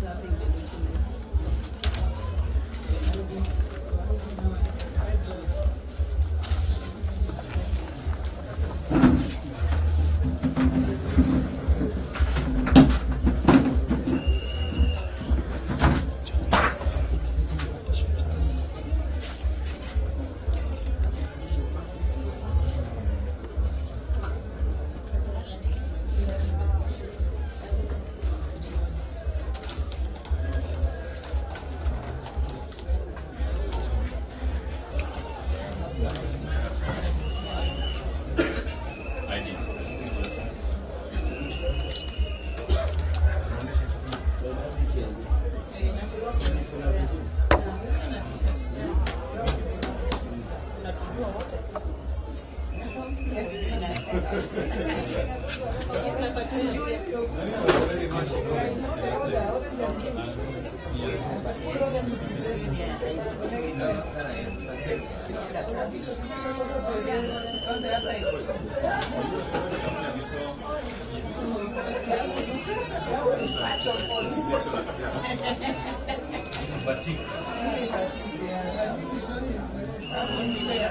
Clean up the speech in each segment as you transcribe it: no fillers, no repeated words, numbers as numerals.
Preserving the document.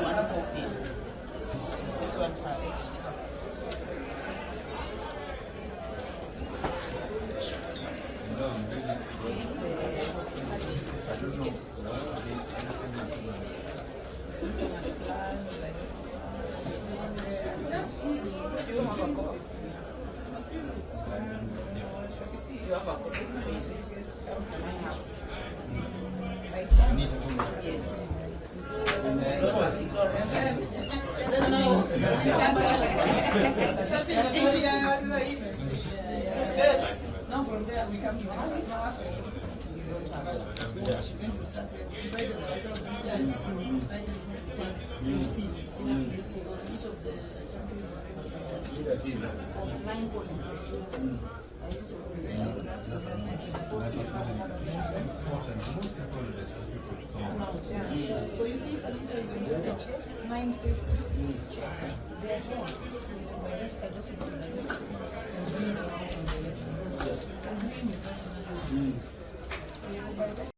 One copy. Those ones are extra. You have a copy? You have a copy? Can I have? Yes. It's all right. No. Now from there we come to So you see, if a leader is in the check, 9 states, check.